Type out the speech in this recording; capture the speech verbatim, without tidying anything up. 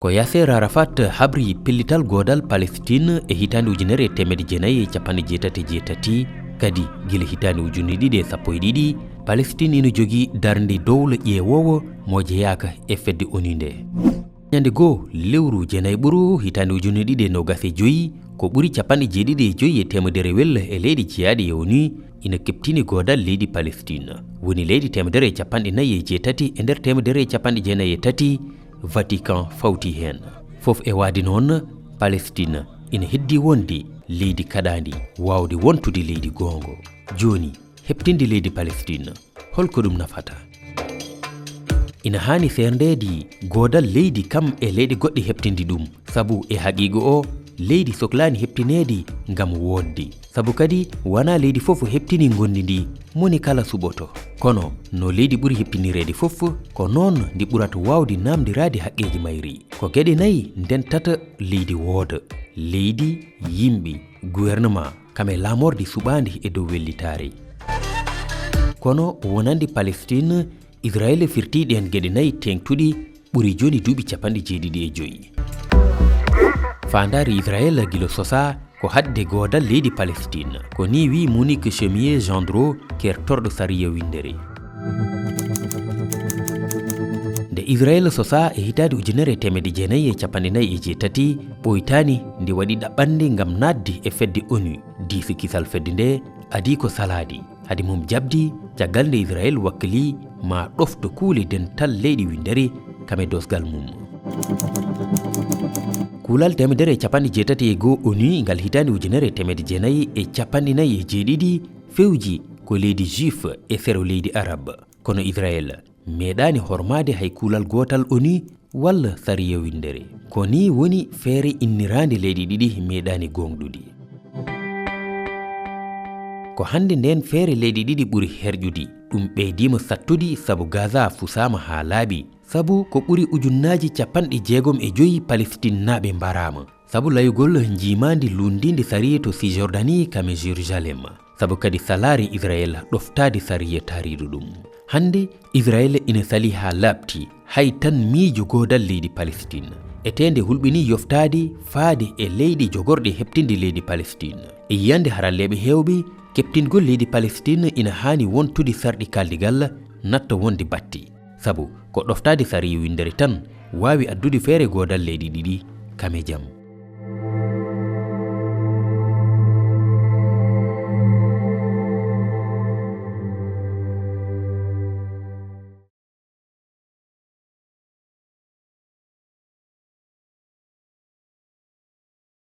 Ko Yasser Arafat habri pellital goodal Palestine e hitaande ujunere e teemedde jeenayi e capanɗe jeetati e jeetati. Kadi, gila hitaande ujunere ɗiɗi e sappo e ɗiɗi, Palestine ina jogii darnde dowla ƴeewoowo mo jeyaaka e fedde onu nde. Ñande goo lewru jeenayi ɓuru hitaande ujunere ɗiɗi e noogas e joyi, ko ɓuri capanɗe jeeɗiɗi e joyi e teemedere wel e leyɗe jeyaaɗe e onu ina keɓtini goodal leydi Palestine. Woni leyɗe teemedere e capanɗe nayi e jeetati e nder teemedere e capanɗe jeenayi e tati, Vatican fawti heen. Fof e waade noon, Palestine ina heddii wonde leydi kaɗaandi waawde wontude leydi goonga. Jooni, heɓtinde leydi Palestine, hol ko ɗum nafata? Ina haani seerndeede goodal leydi kam e leyɗe goɗɗe heɓtinde ɗum, sabu e haqiiqa o, leydi soklaani heɓtineede ngam woodde. Sabu kadi, wonaa leydi fof heɓtini ngonndi ndi, moni kala suɓoto. Kono, no leydi ɓuri heɓtinireede fof, ko noon ndi ɓurata waawde naamndiraade haqqeeji mayri. Ko geɗe nayi ndentata leydi wooda: leydi, yimɓe, gouvernement, kam e laamorde suɓaande e dow wellitaare. Kono wonande Palestine, Israel firti ɗeen geɗe nayi teeŋtuɗi ɓuri jooni duuɓi capanɗe jeeɗiɗi e joyi. Faandaare Israel gila sosaa ko haɗde goodal leydi Palestine. Ko nii wiyi Monique Chemier-Gendreau, keertorɗo sariya winndere. Nde Israel sosaa e hitaande ujunere e teemedde jeenayi e capanɗe nayi e jeetati, ɓooytaani nde waɗi ɗaɓɓande ngam naatde e fedde onu. Diiso kisal fedde nde adii ko salaade. Hade mum jaɓde, caggal nde Israel wakkili maa ɗofto kuule dental leyɗe winndere kam e doosgal mum. Kuulal teemedere e capanɗe jeetati e goo onu ngal hitaande ujunere e teemedde jeenayi e capanɗe nayi e jeeɗiɗi fewji ko leydi juif e sero leydi arab. Kono Israel meeɗaani hormaade hay kuulal gootal onu walla sariya winndere. Ko nii woni feere inniraande leyɗe ɗiɗi meeɗaani gooŋɗude. Ko hannde ndeen feere leyɗe ɗiɗi ɓuri herƴude. Ɗum ɓeydiima sattude sabu Gaza fusaama haa laaɓi. Sabu ko ɓuri ujunnaaji capanɗe jeegom e joyi Palestinnaaɓe mbaraama. Sabu layugol njiimaandi luunndiinde sariya to Cisjordanie kam e Jérusalem. Sabu kadi salaare Israel ɗoftaade sariya taariiɗo ɗum. Hannde, Israel ina salii haa laaɓti, hay tan miijo goodal leydi Palestine. Etee nde hulɓinii yoftaade faade e leyɗe jogorɗe heɓtinde leydi Palestine. E yiyannde haralleeɓe heewɓe, keɓtingol leydi Palestine ina haani wontude sarɗi kaaldigal, natta wonde batte. Sabu ko ɗoftaade sariya winndere tan waawi addude feere goodal leyɗe ɗiɗi kam e jam.